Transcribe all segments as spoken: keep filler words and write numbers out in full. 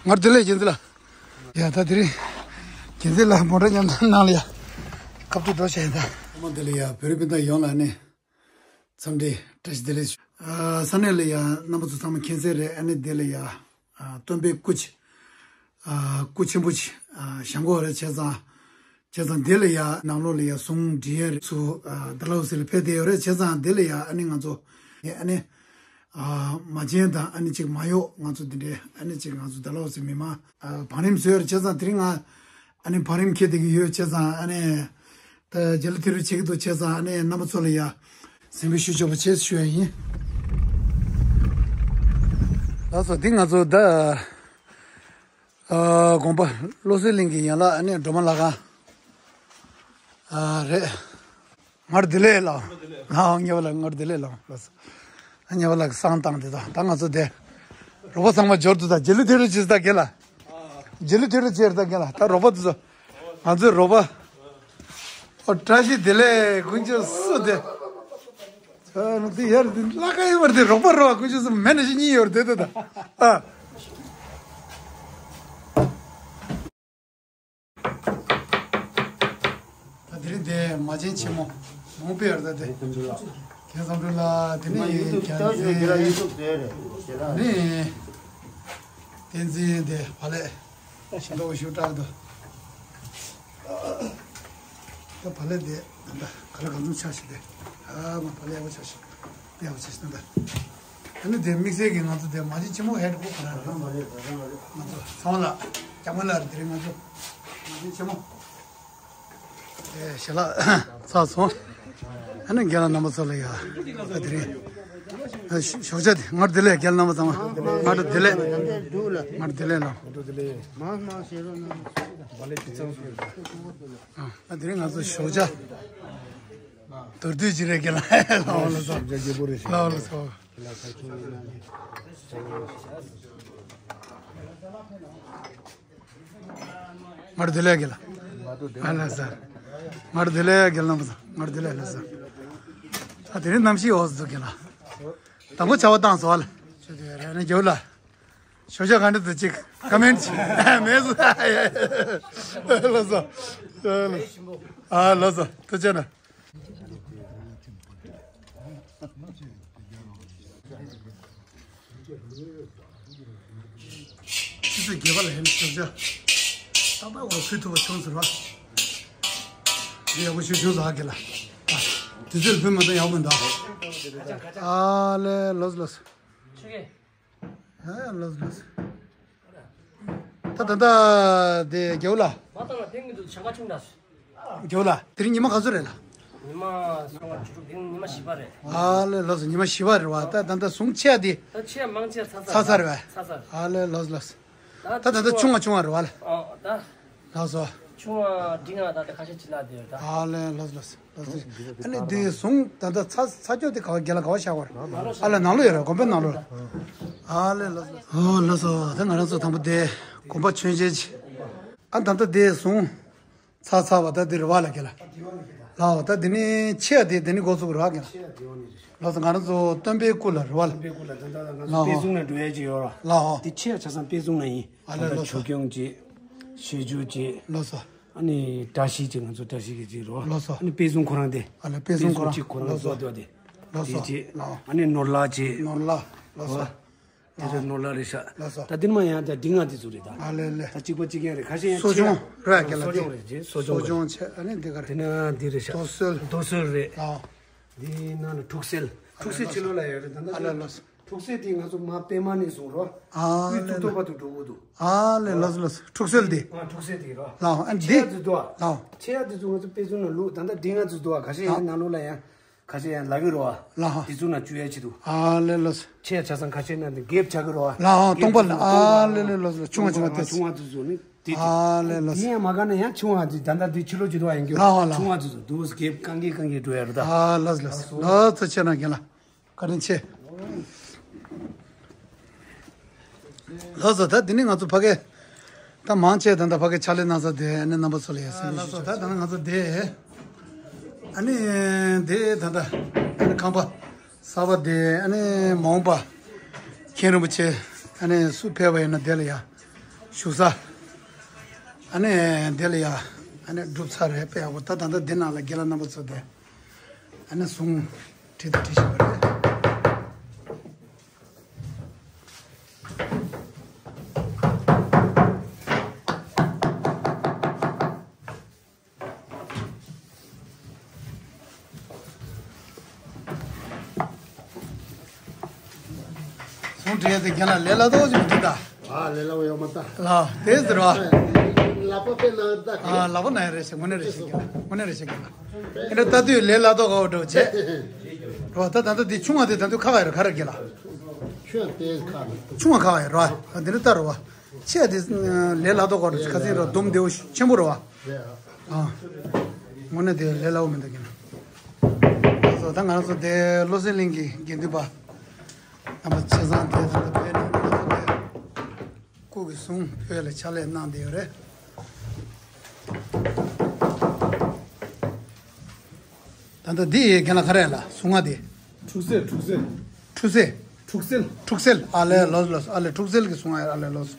ངར་དེ་ལས་རྒྱན་འཛིན་ལ། ཡ་ད་དེ་རིང་རྒྱན་འཛིན་ལ་མོ་ཊ་མཉམ་དུ་ནང་ལ་ཡ། ཁབ་ཏུ་འགྲོ་བྱས་ད། ཨ་མ་དེ་ལ་ཡ་བོད་རིགས་སྤུན་ཟླ་ཡོངས་ལ་ནི། འཚམས་འདྲི་བཀྲ་ཤིས་བདེ་ལེགས། ཨ་ས་གནས་ལ་ཡ་རྣམ་པ་ཚོ་ཚང་མ་མཁྱེན་གསལ་རེད། ཨ་ནི་དེ་ལ་ཡ། ཨ་སྟོན་པའི་སྐུ་ཅི། ཨ་སྐུ་ཆེན་པོ་ཅི། ཨ་བཞེངས་སྒོ་རེད་བྱས་ཙང་། བྱས་ཙང་དེ་ལ་ཡ་ནང་ལོགས་ལ་ཡ་ཟུང་འབྲེལ་ཡ་རེད་ཚུ། ཨ་ཌལ་ཧོ་སི་ལ་ཕེབས་བསྡད་ཡོད་རེད། བྱས་ཙང་དེ་ལ་ཡ་ཨ་ནི་ང་ཚོ། ཨ་ནི། ཨ་མ་བྱན་དང་ཨ་ནི་ཅིག་མ་གཡོག་ང་ཚོ་འདི་འདྲའི་ཨ་ནི་ཅིག་ང་ཚོ་ཌལ་ཧོ་སི་མི་མང་ཨ་བང་རིམ་བཟོས་ཡོད་རེད། བྱས་ཙང་དེ་རིང་ང་ཨ་ནི་བང་རིམ་འཁྱེར་བསྡད་ཀྱི་ཡོད། བྱས་ཙང་ཨ་ནི་ད་རྒྱལ་གླུ་དེ་རུ་བྱེད་ཀྱི་འདུག་བྱས་ཙང་ཨ་ནི་རྣམ་པ་ཚོ་ལ་ཡ་གཟིམ་དཔོན་ཞུ་ཆོག་པ་བྱེད་ཞུ་ཡ་ཡིན། ལགས་སོ། འདི་ང་ཚོ་ད་ཨ་དགོན་པ་བློ་གསལ་གླིང་གི་ཡན་ལག་ཨ་ནི་སྒྲོལ་མ་ལྷ་ཁང་ཨ་རེད། ངར་བདེ་ལེགས་ལགས། ལགས་ཉེ་བ་ལགས་ངར་བདེ་ལེགས་ལགས། ལགས་སོ། ཉེ་བ་ལགས་བསང་བཏང་དེ་དང་ད་ང་ཚོ་དེ། རོགས་པ་ཚང་མ་འབྱོར་འདུག་ད་རྒྱལ་གླུ་དེ་རུ་བྱེད་ད་རྒན་ལགས། རྒྱལ་གླུ་དེ་རུ་བྱེད་ད་རྒན་ལགས། ད་རོགས་པ་དེ་ཚོ། ང་ཚོའི་རོགས་པ། ཨོ་བཀྲ་ཤིས་བདེ་ལེགས་དཀོན་མཆོག་སུ་དེ། ཨ་ནི་དེ་ཡར་དེ་བླ་ཁ་ཡོད་པར་དེ་རོགས་པ་རོགས་པ་དཀོན་མཆོག་སུ་མེད་ན་ཞིག་གཉིས་ཡོད་རེད་དེ་ད་ད། ཨ། ད་དེ་རིང་དེ་མ་བྱན་ཆེན་མོ་མང་པོ་ཡོད་རེད། ད་དེ་རྒན་བསམ་གྲུབ་ལགས་དེ་ནི་རྒན་མཛེས་ནི་བསྟན་འཛིན་དེ་བ་ལས་ཞིང་འབྲོག་ཞུ་དྲག་འདུག་ད་བ་ལས་དེ་ད་ག་ལ་གང་འཛོམས་ཆགས་ཤིག་དེ་ཨ་མ་བ་ལས་ཡག་པོ་ཆགས་ཤིག་དེ་ཡག་པོ་ཆགས་ཤིག་ད། ཨ་ནི་དེ་དམིགས་བསལ་གྱི་ང་ཚོ་དེ་མ་བྱན་ཆེན་མོ་ཧེ་ཌ་ཁོ་ག་རང་རེད། ང་ཚོ་ཚང་མ་ལ་རྒྱ་མ་ལ་རེད། དེ་རིང་ང་ཚོ་མ་བྱན་ཆེན་མོ། ཨེ་ཞལ་ལག་ཚར་སོང་། ཨ་ནི་རྒན་ལགས་རྣམ་པ་ཚོ་ལ་ཡ་ཨ་དེ་རིང་ཨ་ཞོགས་ཇ་དེ་ངར་བདེ་ལེགས། རྒན་རྣམ་པ་ཚང་མ་ངར་བདེ་ལེགས། ངར་བདེ་ལེགས་ལགས། ཨ་དེ་རིང་ང་ཚོ་ཞོགས་ཇ་མདོར་བསྡུས་ཅིག་རེད། རྒན་ལགས་ལགས་ལགས་སོ། ཞོགས་ཇ་རྒྱས་པོ་རེད་ཤག་ལགས་ལགས་སོ། ངར་བདེ་ལེགས་རྒན་ལགས། ཨ་ལགས་སོ། ངར་བདེ་ལེགས་རྒན་ལགས། ངར་བདེ་ལེགས་ལགས་སོ། ད་དེ་རིང་གནམ་གཤིས་འོ་ཟུག་རྒན་ལགས། དང་པོ་ཆར་པ་བཏང་སོང་ཨ་ལ། ཆུ་དེ་རེད་ནས་རྒྱབ་ལ། ཞོགས་ཇ་ག་འདྲ་འདུག་ཅིག་ཀ་མེན་ཊི་མེད་སོང་། ལགས་སོ། ཨ་ལགས་སོ། ཐུགས་རྗེ་གནང་། ཆུ་ཚོད་བརྒྱད་པ་ལ་ཧན་ཞོགས་ཇ། ཏག་ཏག་འོ་ཕུལ་ཐུབ་པ་བྱུང་ཟེར་བ། འདི་ཡག་པོ་ཞིག་བྱུང་ཟེར་ཨ་རྒན་ལགས། དུས་ཚོད་ལ་ཕུལ་མ་ཐུབ་ཡག་པོ་མི་འདུག་ཨ་ལས་ལགས་སོ་ལགས་སོ། ཆུ་གེ་ཨ་ལགས་ལགས། ད་ད་ད་དེ་རྒྱལ་བོ་ལགས། མ་བཏང་ལ་དེང་གི་འདུག་ཞག་ཁ་ཆུང་དྲགས། རྒྱལ་བོ་ལགས་དེ་རིང་ཉི་མ་ག་ཚོད་རེད་ལགས། ཉི་མ་སོང་བ་བཅུ་དྲུག་དེང་ཉི་མ་བཞི་པ་རེད། ཨ་ལས་ལགས་སོ། ཉི་མ་བཞི་པ་རེད་བ། ད་ད་ད་ཟུང་ཆེ་བ་དེ། ད་ཆེ་མང་ཆེ་ཚ་ཚ་ཚ་ཚ་རེད་བ། ཚ་ཚ་རེད། ཨ་ལས་ལགས་ལགས། ད་ད་ད་ཆུང་བ་ཆུང་བ་རེད་བ་ལགས། ཨོ་ད། ལགས་སོ། ཆུང་བ་འབྲིང་བ་ད་ད་ཁ་ཤས་ཅིག་ལ་དེ་ད། ཨ་ལས་ལགས་སོ་ལགས་སོ། ཨ་ནི་དེ་ཟུང་ད་ལྟ་ཚ་ཚ་སྐྱོ་དེ་ག་བ་རྒྱ་ལ་ག་བ་བཞག་པ་རེད། ཨ་ལས་ནང་ལོགས་ཡོད་རེད། དགོན་པའི་ནང་ལོགས་རེད། ཨ་ལས་ལགས་སོ། ཨོ་ལགས་སོ། ད་ང་རང་ཚོ་དང་པོ་དེ་དགོན་པ་མཆོད་མཇལ་ཅིག་ཨ་ད་ལྟ་དེ་ཟུང་ཚ་ཚ་བ་ད་དེ་རེད་བ་ལགས་རྒན་ལགས། ལགས་ད་དེ་ནི་ཆེ་བ་དེ་དེ་ནི་འགོ་ཚུགས་རེད་བ་རྒན་ལགས། ལགས་སོ། ང་རང་ཚོ་སྟོན་པའི་སྐུ་ལ་རེད་བ་ལགས། སྟོན་པའི་སྐུ་ལ་ད་ལྟ་ང་ཚོ་ལགས། དཔེ་བཟུང་ནས་འགྲོ་ཡས་ཅིག་ཡོད་ར། ལགས། དེ་ཆེ་བ་ཆ་ཚང་དཔེ་བཟུང་ན་ཡིན། ཨ་ལས་ད་ལྟ་ལགས་སོ། ཆོས་སྐྱོང་ཅིག་ཤེས་བྱ་ཅིག་ལགས་སོ། ཨ་ནི་བཀྲ་ཤིས་ཅིག་ང་ཚོ་བཀྲ་ཤིས་ཀྱི་ཅིག་རོ། ལགས་སོ། ཨ་ནི་དཔེ་བཟུང་ཁོ་རང་དེ། ཨ་ལས་དཔེ་བཟུང་ཁོ་རང་། དཔེ་བཟུང་ཅིག་ཁོ་རང་ལགས་སོ། བཟོ་བསྡད་དེ། ལགས་སོ། དེ་ཅིག་ལགས། ཨ་ནི་ནོར་ལྷ་ཅིག་ནོར་ལྷ། ལགས་སོ། ཨོ། དེ་ཚོ་ནོར་ལྷ་རེད་ཤག་ལགས་སོ། ད་དེ་ནས་མར་ཡང་ད་འབྲིང་བ་དེ་ཚོ་རེད་ད། ཨ་ལས་ལས། ད་གཅིག་པ་གཅིག་རྐྱང་རེད། ཁ་ཤས་ཡང་གསོ་སྦྱོང་རེད་ག་ལ། གསོ་སྦྱོང་རེད་ཅེ། གསོ་སྦྱོང་རེད། གསོ་སྦྱོང་བྱས། ཨ་ནི་འདི་ག་རེད། དེ་ན་འདི་རེད་ཤག་རྡོ་སོལ། རྡོ་སོལ་རེད། ཨོ། འདི་ནང་ལ་འཁྲུག་སེལ། འཁྲུག་སེལ་ཕྱི་ལོགས་ལ་ཡོད་རེད་ད་ལྟ། ཨ་ལས་ལགས་སོ། འཁྲུག་སེལ་དེ་ང་ཚོ་མ་པད་མ་ནས་བཟུང་རོ། ཨ་དབུས་གཙུག་ལས་ཏོག་བར་དུ་འགྲོ་གི་འདུག་ཨ་ལས་ལགས་སོ་ལགས་སོ། འཁྲུག་སེལ་དེ། ཨ་འཁྲུག་སེལ་དེ་རོ། ལགས་ཨ་ཆེ་ཡ་འདི། དེ་ཚོ་ལགས། ཆེ་ཡ་དེ་ཚོ་ང་ཚོ་དཔེ་མཚོན་ནང་བླུགས། ད་ལྟ་འབྲིང་བ་ཚོ་འདུག་ཨ། ཁ་ཤས་ཡང་ནང་ལོགས་ལ་ཡང་། ཁ་ཤས་ཡང་ལག་གི་རོ་ཨ། ལགས་ཨ། དེ་ཚོ་ནང་བཅུག་ཡ་ཆེད་དུ། ཨ་ལས་ལགས་སོ། ཆེ་ཡ་ཆ་ཚང་ཁ་ཤས་ནང་དེ་འགེབ་བྱ་གི་རོ་ཨ། ལགས་ཨ། སྟོང་པ་ལ། ཨ་ལས་ལས་ལགས་སོ། ཆུང་བ་ཆུང་བ། ཆུང་བ་ཚོ་ཚོ་ནི་དེ་དེ། ཨ་ལས་ལགས་སོ། དེ་ཡང་མ་དགའ་ན་ཡང་ཆུང་བ་དེ་ད་ལྟ་དེ་ཕྱི་ལོགས་ཀྱི་འདུག་ཨ། ཡང་རྒྱུ་ལགས་ཨ་ལགས། ཆུང་བ་ཚོ་ཚོ་འདུག་འགེབ་གང་གི་གང་གི་འགྲོ་ཡ་རེད་ད། ཨ་ལགས་ལགས་སོ། ལགས་སོ། ཆེ་ན་རྒན་ལགས། བཀའ་དྲིན་ཆེ། ལགས་སོ། ད་འདི་ནི་ང་ཚོ་ཕ་གི་ད་མང་ཆེ་ད་ད་ཕ་གི་ཕྱག་ལས་གནང་ས་དེ་ཨ་ནི་རྣམ་པ་ཚོ་ལ་ཡ་སེམས་ལགས་སོ། ཞུ་ད་ད་ང་ཚོ་དེ་ཨ་ནི་དེ་ད་ད་ཨ་ནི་ཁང་པ་གསར་པ་དེ་ཨ་ནི་མ་འོངས་པ་མཁན་རིན་པོ་ཆེ་ཨ་ནི་སུ་ཕེབས་པ་ཡིན་ན་དེ་ལ་ཡ་ བཞུགས་ས། ཨ་ནི་དེ་ལ་ཡ། ཨ་ནི་སྒྲུབ་ཚར་རེད། དཔེ་ཡག་པོ། ད་ད་ལྟ་འདི་ནང་ལ་རྒན་ལགས་རྣམ་པ་ཚོ་དེ། ཨ་ནི་གཟུངས་བྲིས་དང་བྲིས་བཞིན་པ་རེད། གཟུངས་བྲིས་ཏེ་རྒན་ལགས་ལས་སླ་ཏོག་ཅིག་མི་འདུག་ད། ཨ་ལས་སླ་བོ་ཡོད་མ་རེད་ད། ལགས་དེ་ཟེར་བ། ལག་པ་དཔེ་ན་ད། ཨ་ལག་པ་ན་ཡ་རེད་ཤག་དངོས་གནས་རེད་ཤག་རྒན་ལགས། དངོས་གནས་རེད་ཤག་རྒན་ལགས། ཨེ་འདྲ་ལྟ་དུས་ལས་སླ་ཏོག་ག་བ་འགྲོ་བྱས། རོ་ད་ད་ལྟ་འདི་ཆུང་བ་དེ་ད་དུང་ཁ་ཁ་ཡོད་རེད། ག་རེ་རྒན་ལགས། ཆུང་བ་དེ་ཁ་ཆུང་བ་ཁ་ཁ་ཡོད་རོ། ཨ་འདི་འདྲ་ལྟ་རོ་བ། ཆེ་དེ་ལས་སླ་ཏོག་ག་བ་འགྲོ་བྱས། ཁ་སང་རོ་དུམ་བདེ་བོ་ཆེན་པོ་རོ་བ། རེད་ཨ། ཨ། དངོས་གནས་དེ་ལས་སླ་བོ་མི་འདུག་རྒན་ལགས། སོ་ད་ང་རང་ཚོ་དེ་བློ་གསལ་གླིང་གི་དགེ་འདུན་པ་རྣམ་པ་ཆ་ཚང་དེ་ད་ལྟ་ཕེབས་ནས་ང་རང་ཚོ་དེ་སྐུ་གི་གཟུངས་ཕུལ་ལ་ཕྱག་ལས་གནང་བསྡད་ཡོད་རེད། ད་ལྟ་འདི་ཡི་རྒན་ལགས་ག་རེ་ལ་གཟུངས་ང་དེ། འཁྲུག་སེལ། འཁྲུག་སེལ། འཁྲུག་སེལ། འཁྲུག་སེལ། འཁྲུག་སེལ། ཨ་ལས་ལོས་ལོས། ཨ་ལས་འཁྲུག་སེལ་གྱི་གཟུངས་ང་ཡོད། ཨ་ལས་ལོས།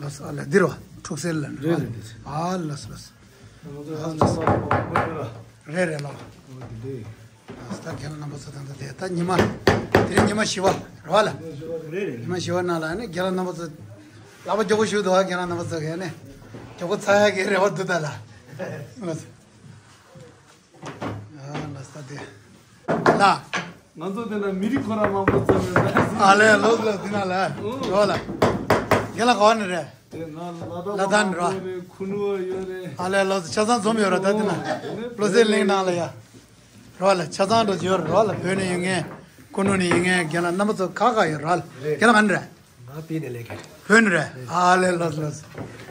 ལོས། ཨ་ལས་འདིར་བ་འཁྲུག་སེལ་ལ་རེད། རེད་རེད། ཨ་ལོས་ལོས། རེད་རེད་ལགས། ད་རྒན་ལགས་རྣམ་པ་ཚོ་ད་ལྟ་དེ་ད་ཉི་མ། དེ་རིང་ཉི་མ་བཞི་པ་རེད་བ་ལ། ཉི་མ་བཞི་པ་ནང་ལ་ནི་རྒན་ལགས་རྣམ་པ་ཚོ་ལག་པ་མགྱོགས་པོ་གཞུས་འདུག་བ། རྒན་ལགས་རྣམ་པ་ཚོ་གས་ནི་མགྱོགས་པོ་ཚར་ཡག་གི་རེ་བ་འདུག་ད་ལ། ལགས་སོ། ཨ་ལགས་སོ་དེ། ལགས། ང་ཚོ་དེ་ན་མི་རིགས་ཁོ་རང་མང་པོ་ཚོ་ཡོད་ལ། ཨ་ལས་ལོས་ལོས། དེ་ན་ལ་རོ་ལ། རྒན་ལགས་ག་བ་ནས་རེད། དེ་ན་ལ་དྭགས་ལ་དྭགས་ནས་རོ། ཡོད་རེད། ཁུ་ནུ་ཡོད་རེད། ཨ་ལས་ལོས། ཆ་ཚང་འཛོམས་ཡོད་ར། ད་དེ་ན་བློ་གསལ་གླིང་ནང་ལ་ཡ། རོ་ལ་ཆ་ཚང་འགྲོ་ཡོད་ར། རོ་ལ་བོད་ནས་ཡོད་མཁན། ཁུ་ནུ་ནས་ཡོད་མཁན། རྒན་ལགས་རྣམ་པ་ཚོ་ཁ་ཁ་ཡོད་ར་ལ། རྒན་ལགས་ག་ནས་རེད། ང་བོད་ནས་ལས་ཀ་རེད། བོད་ནས་རེད། ཨ་ལས་ལོས་ལོས།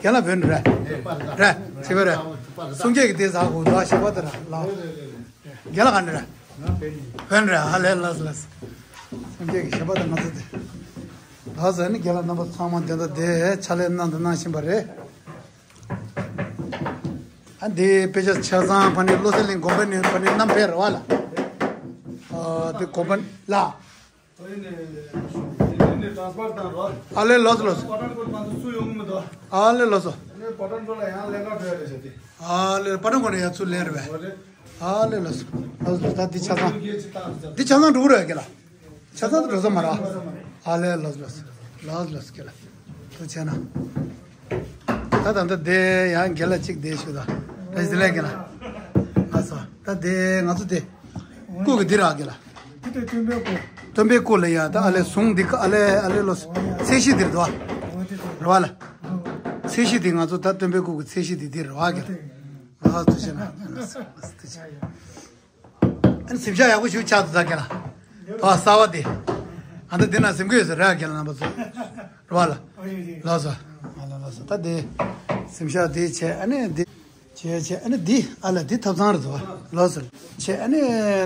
རྒན་ལགས་བོད་ནས་རེད། རེད། ཆེ་བོ་རེད། སུང་སྐད་ཀྱི་དེ་ཟ་གོ་ད་ཞེས་པ་དེ་ར་ལ། རྒན་ལགས་ག་ནས་རེད། བོད་ནས་རེད། ཨ་ལས་ལོས་ལོས། སུང་སྐད་ཀྱི་ཞེས་པ་དེ་ང་ཚོ་དེ། ད་ཟེར་ནི་རྒན་ལགས་རྣམ་པ་ཚང་མ་དེ་འདྲ་དེ་ཕྱག་ལས་གནང་དང་གནང་བཞིན་པ་རེད། ཨ་འདི་དཔེ་ཆ་ཆ་ཚང་ཕ་ནི་བློ་གསལ་གླིང་དགོན་པ་ནས་ཕ་ནི་བསྣམས་ཕེབས་རེད་བ་ལ། ཨ་འདི་དགོན་པ་ལ། ཨ་ལས་ལོས་ལོས། ཨ་ལས་ལོས་སོ། ཨ་ལས་པ་ཏྲ་གོ་ནས་ཡར་ཚུར་ལེན་རེད་པས། ཨ་ལས་ལོས་སོ། ལོས་ལོས། ད་འདི་ཆ་ཚང་། འདི་ཆ་ཚང་འགྲོ་གི་རེད་རྒན་ལགས། ཆ་ཚང་དུ་འགྲོ་ས་མ་རེད། ཨ་ལས་ལོས་ལོས། ལོས་ལོས་རྒན་ལགས། ཐུགས་རྗེ་གནང་། ད་ད་ལྟ་དེ་ཡང་རྒན་ལགས་གཅིག་བསྡད་ཞུ་ད། བཀྲ་ཤིས་བདེ་ལེགས་རྒན་ལགས། ལགས་སོ། ད་དེ་ང་ཚོ་དེ། སྐུ་གི་འདི་རག་གི་ལ། དེ་དེ་སྟོན་པའི་སྐུ། སྟོན་པའི་སྐུ་ལ་ཡ་ད་ཨ་ལས་གཟུངས་འདི་ཨ་ལས་ཨ་ལས་ལོ། ཚད་གཞི་འདིར་འདུག་བ། རེད་བ་ལ། ཚད་གཞི་འདི་ང་ཚོ་ད་སྟོན་པའི་སྐུ་གི་ཚད་གཞི་འདི་འདིར་རག་གི། ལགས་ཐུགས་རྗེ་གནང་། ལགས་སོ་ཐུགས་རྗེ་ཆེ། ཨ་ནི་གཟིམ་ཤག་ཡག་པོ་ཞིག་ཆགས་འདུག་ད་རྒན་ལགས། ཨ་གསར་བ་དེ། ཨ་ད་འདི་ན་གཟིམ་གི་ཡོད་ས་རེད་རྒན་ལགས་རྣམ་པ་ཚོ། རེད་བ་ལ། ལགས་སོ། ཨ་ལ་ལགས་སོ། ད་དེ་གཟིམ་ཤག་དེ་བྱས། ཨ་ནི་འདི་བྱས་བྱས། ཨ་ནི་འདི་ཨ་ལ་འདི་ཐབ་ཚང་རེད་འདུག་བ། ལགས་སོ། བྱས་ཨ་ནི་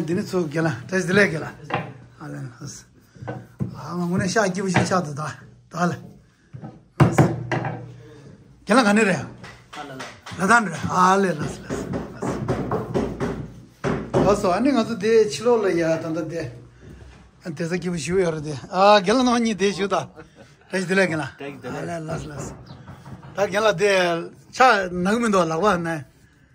འདི་ནི་ཚུར་རྒན་ལགས། བཀྲ་ཤིས་བདེ་ལེགས་རྒན་ལགས། ཨ་ལ་ལགས་སོ། ཨ་ང་དངོས་གནས་ཤག་སྐྱིད་པོ་ཞིག་ཆགས་འདུག་ད་ད་ལ། རྒན་ལགས་ག་ནས་རེད། ལ་དྭགས་ནས་རེད། ཨ་ལས་ལགས་སོ་ལགས་སོ། ལགས་སོ། ཨ་ནི་ང་ཚོ་དེ་ཕྱི་ལོགས་ལ་ཡ་ད་ལྟ་དེ། ཨ་དེ་ས་སྐྱིད་པོ་ཞིག་ཡོད་རེད་དེ། ཨ་རྒན་ལགས་རྣམ་གཉིས་དེ་བཞུགས་ད། བཀྲ་ཤིས་བདེ་ལེགས་རྒན་ལགས། བཀྲ་ཤིས་བདེ་ལེགས། ཨ་ལས་ལགས་སོ་ལགས་སོ། ད་རྒན་ལགས་དེ་ཕྱག་ན་གི་མི་འདུག་ལག་པ་ན།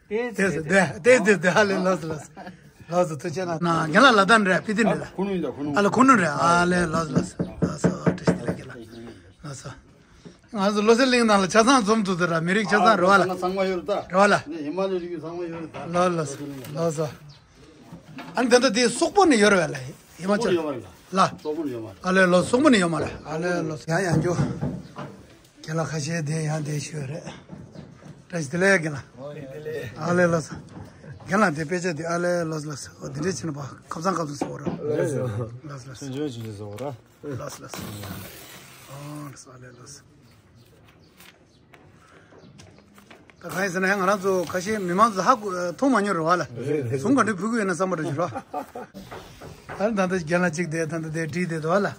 དེ་དེ་དེ་དེ་དེ་དེ། ཨ་ལས་ལགས་སོ་ལགས་སོ། ལགས་སོ་ཐུགས་རྗེ་གནང་། ན་རྒན་ལགས་ལ་དྭགས་ནས་རེད། སྤི་ཏི་ནས་རེད། ཁུ་ནུ་ཡིན་ད་ཁུ་ནུ། ཨ་ལ་ཁུ་ནུ་རེད། ཨ་ལས་ལགས་སོ་ལགས་སོ། ལགས་སོ་བཀྲ་ཤིས་བདེ་ལེགས་རྒན་ལགས། ལགས་སོ། ང་ཚོ་བློ་གསལ་གླིང་ནང་ལ་ཆ་ཚང་འཛོམས་འདུག་ད་ར། མི་རིགས་ཆ་ཚང་རེད་བ་ལ། ཚང་མ་ཡོད་རེད་ད། རེད་བ་ལ། ནས་ཧི་མ་ལ་ཡའི་རིགས་ཚང་མ་ཡོད་རེད་ད། ལགས་ལགས་སོ། ལགས་སོ། ཨ་ནི་ད་ལྟ་དེ་སོག་པོ་ནས་ཡོད་རེད་བ་ལ། ཧི་མ་ཅལ། སོག་པོ་ནས་ཡོད་མ་རེད་ལ། ལ། སོག་པོ་ནས་ཡོད་མ་རེད། ཨ་ལས་ལོ། སོག་པོ་ནས་ཡོད་མ་རེད། ཨ་ལས་ལོ། ཡང་ཡང་འཇོ། རྒན་ལགས་ཁ་ཤས་དེ་ཡང་དེ་ཞུ་རེད། བཀྲ་ཤིས་བདེ་ལེགས་རྒན་ལགས། ཨ་ལས་ལགས་སོ། རྒན་ལགས་དེ་དཔེ་ཆ་དེ་ཨ་ལས་ལགས་སོ་ལགས་སོ། འོ་དེ་འདྲས་བྱས་ན་པ་ཁབ་ཚང་ཁབ་ཚང་ཟེར་བ་ར། ལགས་སོ། ལགས་སོ་ལགས་སོ། ཆུང་ཆུང་ཆུང་ཆུང་ཟེར་བ་ར། ལགས་སོ་ལགས་སོ། ཨོ་ལགས་སོ། ཨ་ལས་ལགས་སོ། ད་གང་ཡིན་ཟེར་ན་ཡང་ང་རང་ཚོ་ཁ་ཤས་མི་མང་ཚོ་ཧ་གོ་མཐོང་མ་མྱོང་རེད་བ་ལ། གཟུངས་ག་འདྲ་ཕུལ་གི་ཡོད་ན་བསམ་པ་འདྲ་ཞིག་རེད། ཨ་ནི་ད་ལྟ་རྒན་ལགས་གཅིག་དེ་ད་ལྟ་དེ་བྲིས་བསྡད་འདུག་བ་ལ།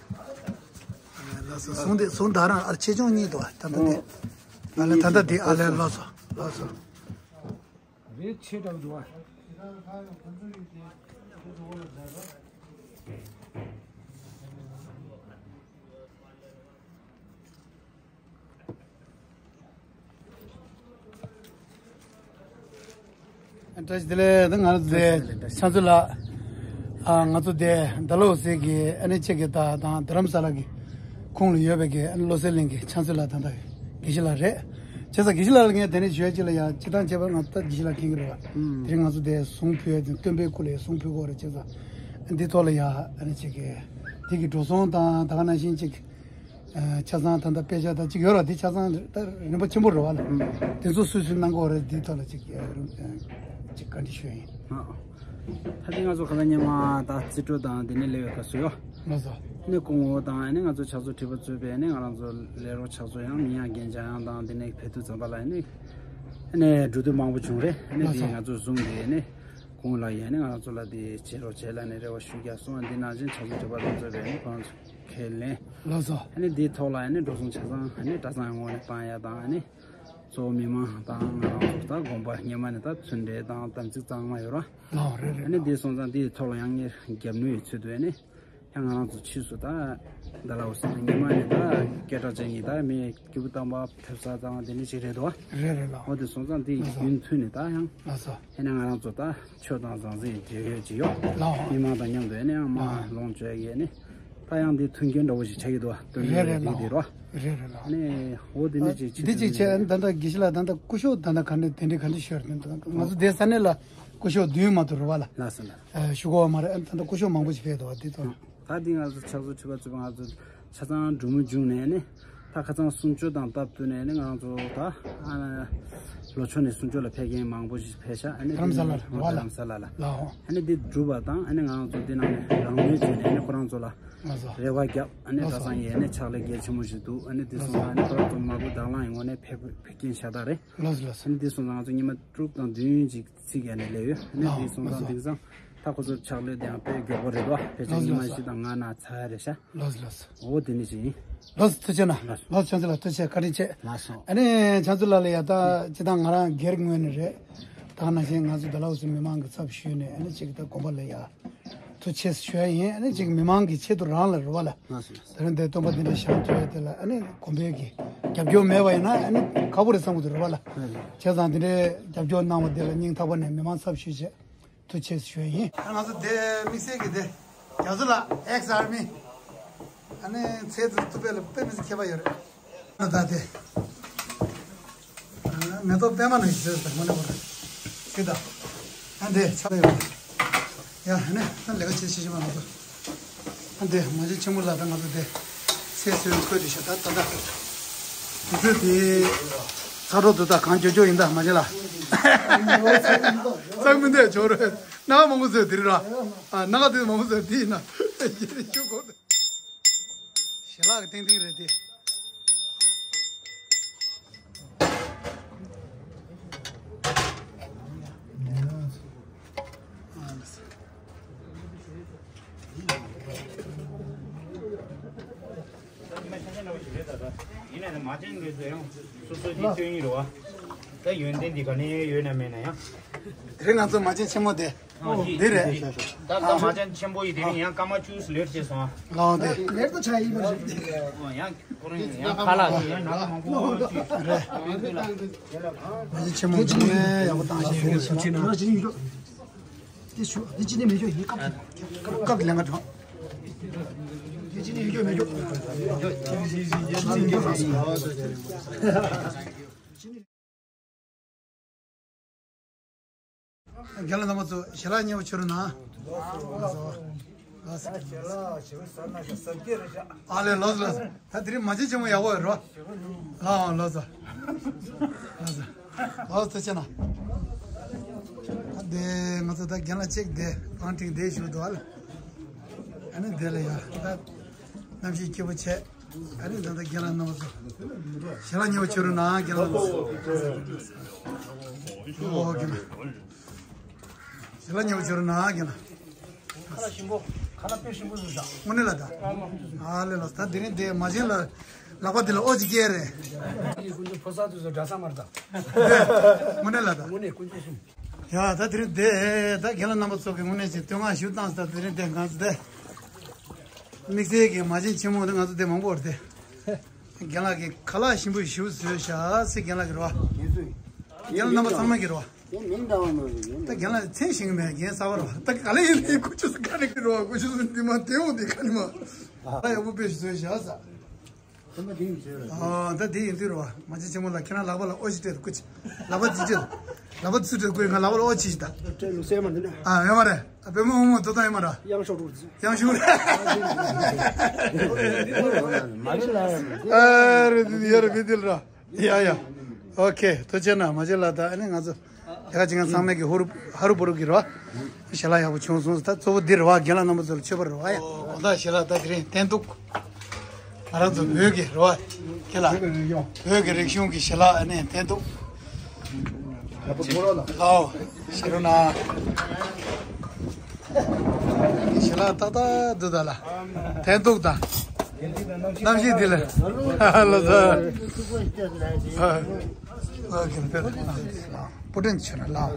ལགས་སོ། གཟུངས་དེ་གཟུངས་ད་རང་ཨ་ཆེ་ཆུང་གཉིས་འདུག་བ། ད་ལྟ་དེ། ཨ་ལས་ད་ལྟ་དེ་ཨ་ལས་ལགས་སོ་ལགས་སོ། རེད་ཆེ་དྲགས་འདུག་བ། བཀྲ་ཤིས་བདེ་ལེགས། ད་ང་ཚོ་དེ་ཕྱག་མཛོད་ལགས། ཨ་ང་ཚོ་དེ་ཌལ་ཧོ་སི་གི་ཨ་ནི་ཅིག་གི་ད་དང་རྡ་རམ་ས་ལ་གི་ཁོངས་ལ་ཡོད་པའི་གི་ཨ་ནི་བློ་གསལ་གླིང་གི་ཕྱག་མཛོད་ལགས་ད་ད་དགེ་བཤེས་ལགས་རེད། བྱས་ཙང་དགེ་བཤེས་ལགས་ལ་ངས་དེ་ནས་ཞུ་ཡ་ཅིག་ལ་ཡ་སྤྱིར་བཏང་བྱས་པ་ང་ད་དགེ་བཤེས་ལགས་མཁྱེན་གི་རེད་བ། དེ་རིང་ང་ཚོ་དེ་གཟུངས་ཕུལ་ཡ་དེ་སྟོན་པའི་སྐུ་ལ་ཡ་གཟུངས་ཕུལ་གི་རེད། བྱས་ཙང་འདི་ཐོག་ལ་ཡ་ཨ་ནི་ཅིག་གི་དེ་གི་འགྲོ་སོང་དང་ད་ག་ནང་བཞིན་ཅིག་ཆ་ཚང་ད་ལྟ་དཔེ་ཆ་དང་གཅིག་ཡོད་ར། འདི་ཆ་ཚང་ད་རིན་པ་ཆེན་པོ་རེད་བ་ལ། དེ་ཚོ་སུས་སུས་གནང་དགོས་རེད། འདིའི་ཐོག་ལ་གཅིག་གཅིག་བཀའ་འདྲི་ཞུ་ཡིན། ད་ལྟ་ང་ཚོ་ཁ་སང་ཉི་མ་ད་རྩིས་སྤྲོད་དང་དེ་ནས་སླེབས་ཡོད་ག་སུ་ཡོད། ལགས་སོ། ནས་སྐུ་ངོ་དང་ནས་ང་ཚོ་ཕྱག་མཛོད་ཁྲི་པ་གཙོས་པའི་ནས་ང་རང་ཚོ་ལས་རོགས་ཕྱག་མཛོད་ཡང་མི་ཡང་རྒན་ཆ་ཡང་དང་དེ་ནས་ཕེབས་དུས་ཙམ་པ་ལ་ནས་ནས་འགྲོ་དུས་མང་པོ་བྱུང་རེད། ནས་དེ་ང་ཚོ་བཟུང་དེ་ནས་སྐུ་ངོ་ལ་ཡང་ནས་ང་རང་ཚོ་ལ་དེ་བྱེད་རོགས་བྱེད་ལ་ནས་རེ་བ་ཞུ་རྒྱ་སོང་། འདི་ནང་བཞིན་ཕྱག་མཛོད་ཁྲི་པ་དང་གཙོས་པའི་ནས་ཁོ་རང་ཚོ། ཁས་ལེན། ལགས་སོ། ཨ་ནི་འདིའི་ཐོག་ལ་ཨ་ནི་འགྲོ་སོང་ཆ་ཚང་ཨ་ནི་གྲྭ་ཚང་ངོས་ནས་བཏང་ཡ་དང་ཨ་ནི་གཙོ་བོ་མི་མང་དང་ང་རང་ཚོ་ད་དགོན་པ་སྔོན་མ་ནས་ད་ཚུན་གྲོལ་དང་དམ་ཚིག་གཙང་མ་ཡོད་ར། ལའོ་རེད་རེད། ཨ་ནི་འདི་སོང་ཙང་འདིའི་ཐོག་ལ་ཡང་ངས་རྒྱབ་ནུས་ཡོད་ཚུལ་དུ་ཨ་ནི་ཡང་ང་རང་ཚོ་ཕྱིས་སུ་ད་ད་ལའོ་སི་སྔོན་མ་ནས་ད་སྐད་གྲགས་ཅན་གྱི་ད་མི་སྐྱེས་བུ་དམ་པ་ཕེབས་ས་དང་དེ་འདྲ་ཞིག་རེད་དོ། རེད་རེད་ལའོ། འོ་དེ་སོང་ཙང་འདི་ཡིན་ཚུལ་ནས་ད་ཡང་ལགས་སོ། ཨ་ནི་ང་རང་ཚོ་ད་ཆོས་དང་ཟང་ཟིང་འབྲེལ་ཡོད་ཅིག་ཡོད། ལའོ། མི་མང་དང་མཉམ་དུ་ཨ་ནི་ཡང་མ་ལོངས་སྤྱོད་ཡས་ནི། ད་ཡང་འདི་མཐུན་རྐྱེན་འདྲ་བོ་ཞིག་ཆགས་ཀྱི་འདུག་བ། སྟོན་རེད་རེད་རེད་ལགས། འདི་རོ། རེད་རེད་ལགས། ནས་འོ་འདི་འདྲ་ཅིག་འདི་ཅིག་བྱས་ཨ་ནི་ད་ལྟ་དགེ་བཤེས་ལགས་ད་ལྟ་སྐུ་ཞབས་ད་ལྟ་ག་འདྲ་དེ་འདྲ་ག་འདྲ་ཤོར་དེ་ང་ཚོ་དེ་ས་གནས་ལ་སྐུ་ཞབས་བདུན་མ་གཏོགས་རེད་བ་ལ། ལགས་སོ་ལགས། ཞུ་གོ་བ་མ་རེད། ཨ་ནི་ད་ལྟ་སྐུ་ཞབས་མང་པོ་ཞིག་ཕེབས་འདུག་བ་འདི་ཚོ། ད་འདི་ང་ཚོ་ཕྱག་མཛོད་ཁྲི་པ་གཙོས་པ་ང་ཚོ་ཆ་ཚང་འབྲུག་མོ་བྱུང་ནས་ནི། ད་ཁ་སང་གསུང་ཆོས་དང་སྟབས་བསྟུན་ནས་ནི་ང་ཚོ་ད་ཨ་ལྷོ་ཕྱོགས་ནས་གསུང་ཆོས་ལ་ཕེབས་མཁན་མང་པོ་ཞིག་ཕེབས་ཤག་ཨ་ནི་རྡ་རམ་ས་ལ་ལ་རྡ་རམ་ས་ལ་ལ། ལའོ། ཨ་ནི་འདི་སྒྲུབ་པ་དང་ཨ་ནི་ང་ཚོ་འདི་ནང་ནས་རང་མོས་བྱས་ནས་ཨ་ནི་ཁོ་རང་ཚོ་ལ་ལགས་སོ། རེ་བ་བརྒྱབ། ཨ་ནི་ལགས་སོ། གྲྭ་ཚང་ཡས་ནས་ཕྱག་ལས་གལ་ཆེན་པོ་ཞིག་འདུག་ཨ་ནི་འདི་སོང་ཙང་ཨ་ནི་ཁོ་རང་ཚོ་མ་བུ་དང་བླངས་ཡོང་ནས་ཕེབས་ཕེབས་མཁན་ཤ་སྟག་རེད། ལགས་སོ་ལགས་སོ། ཨ་ནི་འདི་སོང་ཙང་ང་ཚོ་ཉི་མ་དྲུག་དང་བདུན་ཅིག་ཚིག་ཡ་ནས་ལས་ཡོད། ཨ་ནི་ལའོ་འདི་སོང་ཙང་ལགས་སོ། དེང་སང་ད་ཁོ་ཚོ་ཕྱག་ལས་དེའང་དཔེ་མགྱོགས་པོ་རེད་དོ། ཕལ་ཆེར་ལགས་སོ་ཉི་མ་ལགས་སོ། བཞི་དང་ལྔ་ན་ཚར་རེད་ཤག་ལགས་སོ་ལགས་སོ། འོ་དེ་ནི་ཅི་ཡིན། ལགས་སོ་ཐུགས་རྗེ་གནང་། ལགས་སོ་ལགས་སོ་ཕྱག་མཛོད་ལགས་ཐུགས་རྗེ་བཀའ་དྲིན་ཆེ། ལགས་སོ། ཨ་ནི་ཕྱག་མཛོད་ལགས་ལ་ཡ་ད་ཅི་ད་ང་རང་སྒེར་ངོས་ནས་རེད། ད་ནང་བཞིན་ང་ཚོ་ད་ལའོ་སི་མི་མང་གི་ཚབ་ཞུས་ནས་ཨ་ནི་ཅིག་ད་དགོན་པ་ལ་ཡ་ཐུགས་རྗེ་ཆེ་ཞུ་ཡ་ཡིན། ཨ་ནི་ཅིག་མི་མང་གི་ཆེད་དུ་རང་ལ་རེད་བ་ལ། ལགས་སོ་ལགས་སོ། དེ་རིང་འདིར་སྟོན་པ་འདི་འདྲ་བཞེངས་ཐུབ་ཡ་དེ་ལ་ཨ་ནི་དགོན་པའི་གི་རྒྱབ་སྐྱོར་མེད་པ་ཡིན་ན་ཨ་ནི་ཁག་པོ་རེད་བསམ་གི་འདུག་རེད་བ་ལ། ལགས་སོ། བྱས་ཙང་འདི་འདྲའི་རྒྱབ་སྐྱོར་གནང་བ་འདི་ལ་སྙིང་ཐག་པ་ནས་མི་མང་ཚབ་ཞུས་བྱས། ཐུགས་རྗེ་ཆེ་ཞུ་ཡ་ཡིན། ང་ཚོ་དེ་དམིགས་བསལ་གྱི་དེ་རྒྱ་མཚོ་ལགས་ཨེག་སི་ཨར་མི། ཨ་ནི་ཚེ་ཐུབ་ཐུབ་པའི་ལ་དཔེ་མི་སྲིད་མཁས་པ་ཡོད་རེད། ཨ་ད་དེ་མེ་ཏོག་པད་མ་ནང་བཞིན་བཟོས་ཟེར་མ་ནི་བར་ཤི་ད། ཨ་འདི་ཆགས་ཡོད་རེད། ཡ་ཨ་ནི་ཨ་ལས་ཀ་བྱེད་ཤེས་ཤེས་མ་ང་ཚོ། ཨ་འདི་མ་གཅིག་ཆེན་མོ་ལགས་ད་ང་ཚོ་དེ་ཚེ་བཟོས་ནས་འཁོད་དེ་ཤ་ད་ད་ད། དུས་ཚོད་དེ་ཚ་རོགས་དུ་ད་གང་མགྱོགས་མགྱོགས་ཡིན་ད་མ་གཅིག་ལགས། ཚང་མི་འདས་ཆོག་རེད། ནག་མང་པོ་བཟོས་དེ་རེད་ར། ཨ་ནག་དེ་མང་པོ་བཟོས་དེ་ཡིན་ན་ཡེ་རེ་ཞུ་དགོས། ཞལ་ལག་གི་ཏིང་ཏིང་རེད་དེ། ཡིན་ན་ཡང་མ་བྱན་གྱི་ཚོ་ཡང་སོ་སོའི་འདི་སྟོན་ཡིན་རོ། ད་ཡོན་ཏན་འདི་ག་ནས་ཡོད་ན་མེད་ན་ཡང་། དེ་རིང་ང་ཚོ་མ་བྱན་ཆེན་མོ་དེ། འདི་རེད། ད་ད་མ་བྱན་ཆེན་པོ་ཡི་དེ་རིང་ཡང་སྐར་མ་བཅུ་ལེར་བྱས་སོང་། ལའོ་དེ། ལེར་དུ་ཆ་ཡིན་པ་རེད། ཡང་ཁོ་རང་ཡང་ཁ་ལག་ཡང་ནག་མང་པོ་ཅིག་རེད། མ་བྱན་ཆེན་མོ་འདི་ནས་ཡག་པོ་བཏང་ཞིག་ཡོད་ས་ཆེ་ན། དེ་ཞུ་འདི་ཅི་ནས་མི་ཞུ་ཡི་སྐབས་སྐབས་ལེན་ག་དྲང་། དེ་ཅི་ནས་མི་ཞུ་མི་ཞུ། རྒན་ལགས་རྣམ་པ་ཚོ་ཞལ་ལག་མཉེས་པོ་མཆོད་རོགས་གནང་། ཨ་ལས་ལོས་ལོས། ད་དེ་རིང་མ་བྱན་ཆེན་མོ་ཡག་པོ་ཡོད་རོ། ལའོ་ལོས་ལོས། ལོས་ཐུགས་རྗེ་གནང་། ད་དེ་ང་ཚོ་ད་རྒན་ལགས་གཅིག་དེ་བང་ཁྲིག་དེ་ཞུ་འདུག་ཨ་ལ། ཨ་ནི་དེ་ལ་ཡ་ད་གནམ་གཤིས་སྐྱིད་པོ་བྱས། ཨ་ནི་ད་ལྟ་རྒན་ལགས་རྣམ་པ་ཚོ་ཞལ་ལག་མཉེས་པོ་མཆོད་རོགས་གནང་། རྒན་ལགས་རྣམ་པ་ཚོ། ཨོ་རྒན་ལགས། ཞལ་ལག་མཉེས་པོ་མཆོད་རོགས་གནང་། རྒན་ལགས། ཁ་ལག་ཞིམ་པོ། ཁ་ལག་དཔེ་ཞིམ་པོ་བཟོས་ཤག་དངོས་གནས་ལ་ད། ཨ་ལས་ལགས། ད་དེ་རིང་དེ་མ་བྱན་ལ་ལག་པ་དེ་ལ་ཨོ་ཅིག་སྐྱེས་རེད། ཨ་ནི་ཀུན་སྤྱོད་ཕོ་གསར་དུ་བཟོ་འདྲ་ས་མར་ད། དངོས་གནས་ལ་ད། དངོས་གནས་ཀུན་སྤྱོད་ཞིམ། ཡ་ད་དེ་རིང་དེ་ད་རྒན་ལགས་རྣམ་པ་ཚོ་གི་དངོས་གནས་ཀྱི་བསྟོད་བསྔགས་ཞུ་སྟངས་ད་དེ་རིང་དེ་ང་ཚོ་དེ་དམིགས་བསལ་གྱི་མ་བྱན་ཆེན་མོ་དེ་ང་ཚོ་དེ་མང་པོ་རེད་དེ། རྒན་ལགས་ཀྱི་ཁ་ལག་ཞིམ་པོ་ཞིག་བཟོས་ཤག་ཟེར་རྒན་ལགས་ཀྱི་རེད་བ། རྒན་ལགས་རྣམ་པ་ཚང་མ་གི་རེད་བ། ཡང་མིང་འདྲ་བ་མ་རེད་ཡིན། ད་རྒན་ལགས་མཚན་ཞིག་མེད། རྒན་གསར་པ་རེད་བ། ད་ག་ལ་ཡིན་ནའི་ཁོ་ཆུ་ཚོད་ཁ་ནས་ཀྱི་རེད་བ། ཁོ་ཆུ་ཚོད་འདི་མ་དེ་འོང་དེ་ཁ་ནས་མ། ད་ཡག་པོ་དཔེ་ཞིག་བཟོས་བཞག་ས། དེ་མ་དེ་ཡིན་ཟེར་ར། ཨ་ད་དེ་ཡིན་དུས་རེད་བ། མ་གཅིག་ཆེན་མོ་ལགས། ཁྱེད་རང་ལག་པ་ལ་ཨོ་ཅིག་སྤྲད་དུ་ཀུ་ཅི། ལག་པ་ཅིག་སྤྲད་དུ། ལག་པ་ཚུར་སྤྲད་དུ་ཀུ་ཡི་ང་ལག་པ་ལ་ཨོ་ཅིག་ཞིག་ད། སྤྲད་ལུགས་སེ་མ་འདི་ན། ཨ་ཡོད་མ་རེད། ཨ་པད་མ་འོ་མ་དོ་ད་ཡོད་མ་རེད། ཡང་ཤོག་རུ། ཡང་ཤོག་རུ། མ་རེད་ལ། ཨ་རེད་དེ་ཡ་རེད་མི་དེ་ལ་ར། ཡ་ཡ། ཨོ་ཁེ། ཐུགས་རྗེ་གནང་། མ་བྱེད་ལ་ད་ཨ་ནི་ང་ཚོ་ལས་ཀ་བྱེད་མཁན་ཚང་མས་ཀྱི་ཧུ་རུ་ཧ་རུ་བུ་རུ་གི་རེད་བ། ཞལ་ལག་ཡག་པོ་བྱུང་སོང་། ད་གཙོ་བོ་འདི་རེད་བ། རྒན་ལགས་རྣམ་པ་ཚོ་ལ་མཆོད་པ་རེད་བ། ཡ། ཨོ་ད་ཞལ་ལག་ད་དེ་རིང་འཐེན་ཐུག་ང་རང་ཚོ་བོད་ཀྱི་རེད་བ། རྒན་ལགས། བོད་ཀྱི་རིག་གཞུང་གི་ཞལ་ལག་ཨ་ནི་འཐེན་ཐུག་ལའོ། ཞེ་རུ་ན། ཞེ་ལ་ཏག་ཏག་འདུག་ད་ལ། འཐེན་ཐུག་དང་། གནམ་གཤིས་འདི་ལ། ལ་ད། ཨ་གིན་པེ། པུ་ཏིན་ཆེ་ན་ལ། ཨོ་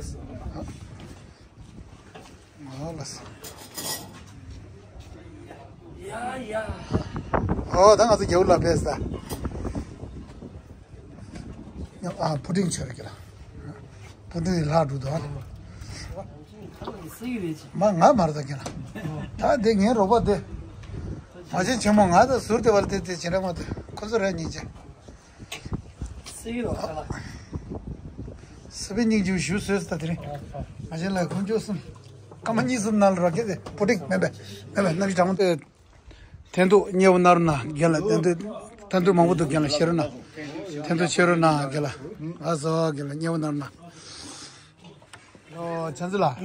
ལ་ས། ཨོ་ད་ང་ཚོ་རྒྱ་བོ་ལ་ཕེབས་ས། ཨ་པུ་ཏིན་ཆེ་ར་གི་ལ། པུ་ཏིན་ལྷག་འགྲོ་དོ། མ་ང་མར་ད་གི་ལ། ད་དེ་ངའི་རོགས་པ་དེ། མ་བྱན་ཆེན་མོ་ང་ད་ཟུར་དེ་བར་དེ་དེ་བྱེད་ར་མ་དེ་ཁོ་ཚོ་ར་གཉིས་ཆེ། སི་པན་སྙིང་རྗེ་ཞུ་སོས་ད་དེ་རིང་། མ་བྱན་ལ་ཁོང་ཅོ་གསུམ། སྐར་མ་གཉིས་གསུམ་ནང་ལ་རོགས་སྐད་དེ་པུ་ཏིང་མེད་པས་མེད་པས་གནམ་གཤིས་གྲང་མོ། འཐེན་ཐུག་མཉེས་པོ་གནང་རོགས་གནང་། རྒན་ལགས་འཐེན་ཐུག་འཐེན་ཐུག་མང་པོ་འདུག་རྒན་ལགས་བཞེས་རོགས་གནང་། འཐེན་ཐུག་བཞེས་རོགས་གནང་རྒན་ལགས། ལགས་སོ་རྒན་ལགས་མཉེས་པོ་གནང་རོགས་གནང་། ཨོ་བྱམས་བརྩེ་ལགས།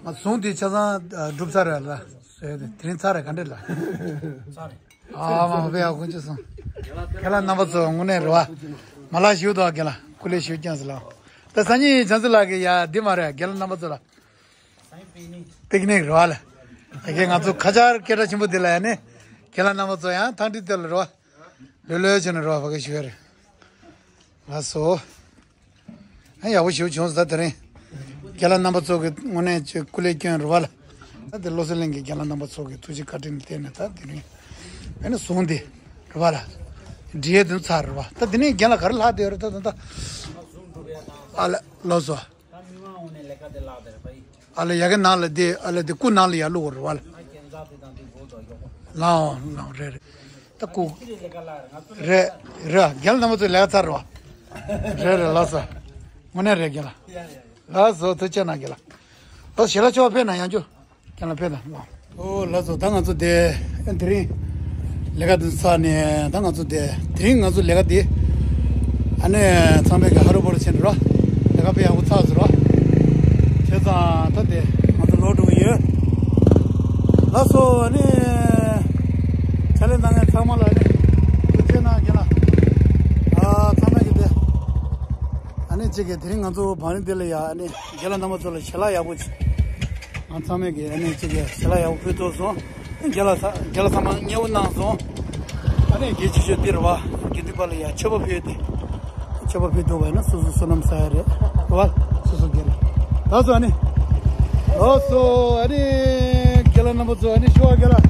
ང་ཟུང་དེ་ཆ་ཚང་གྲུབ་ཚར་རེད་ལ། དེ་རིང་ཚར་རེད་ག་འདྲས་ལ། ཚར་རེད། ཨ་མ་དཔེ་ཡག་དཀོན་མཆོག་གསུམ། རྒན་ལགས་རྣམ་པ་ཚོ་དངོས་གནས་རེད་བ། མ་ལགས་ཞུ་དོ་རྒན་ལགས་སྐུ་ལས་ཞུ་རྐྱང་ཟེར་ལ། ད་སང་ཉིན་བྱམས་བརྩེ་ལགས་ཀྱི་ཡ་འདི་མ་རེད་རྒན་ལགས་རྣམ་པ་ཚོ་ལ། པིག་ནིག་རེད་བ་ལ། ད་གིན་ང་ཚོ་ཁ་ཆར་སྐད་གྲགས་ཆེན་པོ་འདི་ལ་ཡ་ནི། རྒན་ལགས་རྣམ་པ་ཚོ་ཡང་ཐང་ཁྲིད་དེ་ལ་རེད་བ། ལོས་ལོས་བྱས་ནས་རེད་བ་ཕ་གི་ཞུ་ཡ་རེད། ལགས་སོ། ཨ་ཡག་པོ་ཞེ་པོ་བྱུང་སོང་ད་དེ་རིང་། རྒན་ལགས་རྣམ་པ་ཚོ་གི་དངོས་གནས་ཀྱི་སྐུ་ལས་བསྐྱོན་རེད་བ་ལ། ད་དེ་བློ་གསལ་གླིང་གི་རྒན་ལགས་རྣམ་པ་ཚོ་གི་ཐུགས་རྗེ་བཀའ་དྲིན་ལ་བརྟེན་ནས་ད་དེ་རིང་། ཨ་ནི་བཟུང་སྟེ་རེད་བ་ལ། འབྲི་ཡས་དོན་ཚར་རེད་བ། ད་དེ་ནས་རྒན་ལགས་ག་རེ་ལྷག་བསྡད་ཡོད་རེད་ད་ད་ད། ཨ་ལ་ལགས་སོ། ད་མི་མང་འོང་ནས་ལས་ཀ་དེ་ལག་དེར་པ་ཡིན། ཨ་ལ་ཡ་གི་ནང་ལ་དེ་ཨ་ལ་དེ་སྐུ་ནང་ལ་ཡར་བླུག་དགོས་རེད་བ་ལ། ཨ་ཁྱེད་འཛག་དེ་དང་དེ་དགོས་དོ་ཡོག་པོ། ལའོ་ལའོ་རེད་རེད། ད་སྐུ། ཁྱེད་ལས་ཀ་ལག་རེད་ང་ཚོ་ལས་རེད་ཀ་རེད་རྒན་ལགས་རྣམ་པ་ཚོ་ལས་ཀ་ཚར་རེད་བ། རེད་རེད་ལགས་སོ། དངོས་གནས་རེད་རྒན་ལགས། ཡ་ཡ་ཡ། ལགས་སོ་ཐུགས་རྗེ་གནང་རྒན་ལགས། ལགས་ཞལ་ལག་མཆོད་པ་ཕེབས་ན་ཡང་རྒྱུ། རྒན་ལགས་ཕེབས་དང་། ཨོ་ལགས་སོ་ད་ང་ཚོ་དེ། དེ་རིང་། ལས་ཀ་དེ་ཚར་ནས་ད་ང་ཚོ་དེ། དེ་རིང་ང་ཚོ་ལས་ཀ་དེ། ཨ་ནི་ཚང་མས་ཀྱི་ཧ་རུ་བུ་རུ་ཕྱིན་རོ། ལས་ཀ་དཔེ་ཡག་པོ་ཚར་སོང་རོ། བྱས་ཙང་ད་དེ་ང་ཚོ་ལོག་འགྲོ་གི་ཡོད། ལགས་སོ་ཨ་ནི། ཕྱག་ལས་གནང་མཁན་ཚང་མ་ལ་ཨ་ནི། ཐུགས་རྗེ་གནང་རྒན་ལགས། ཨ་ཚང་མས་ཀྱི་དེ། ཨ་ནི་གཅིག་གི་དེ་རིང་ང་ཚོ་བང་རིམ་འདི་ལ་ཡ་ཨ་ནི་རྒན་ལགས་རྣམ་པ་ཚོ་ལ་ཞལ་ལག་ཡག་པོ་ཅིག་ང་ཚང་མས་ཀྱི་ཨ་ནི་གཅིག་གི་ཞལ་ལག་ཡག་པོ་ཕུལ་ཐུབ་སོང་། རྒན་ལགས་ས་རྒན་ལགས་ཚང་མ་མཉེས་པོ་གནང་སོང་། ཨ་ནི་དགེ་ཆེ་ཤོས་འདི་རེད་བ། དགེ་འདུན་པ་ལ་ཡ་མཆོད་པ་ཕུལ་ཏེ། མཆོད་པ་ཕུལ་ཐུབ་པ་ཡིན་ན་སོ་སོ་བསོད་ནམས་བསགས་ཡ་རེད་བ། སོ་སོ་རྒན་ལགས། ད་སོ་ཨ་ནི། ལགས་སོ་ཨ་ནི། རྒན་ལགས་རྣམ་པ་ཚོ་ཨ་ནི་ཤོག་རྒན་ལགས།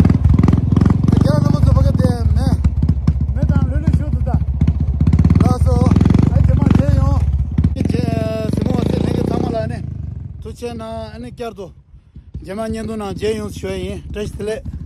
རྒན་ལགས་རྣམ་པ་ཚོ་ཕ་གི་དེ་མེ། མེ་དང་ལྷོད་ལྷོད་ཤོག་འདུག་ད། ལགས་སོ། ཨ་རྗེས་མ་མཇལ་ཡོང་། རྗེས་གཟིགས་མོ་བ་ཚོ་ལྷན་རྒྱས་ཚང་མ་ལ་ཨ་ནི། ཐུགས་རྗེ་གནང་ཨ་ནི་བསྐྱར་དུ། རྗེས་མ་བརྙན་ཐུང་ནང་མཇལ་ཡོང་ཞུ་ཡ་ཡིན། བཀྲ་ཤིས་བདེ་ལེགས།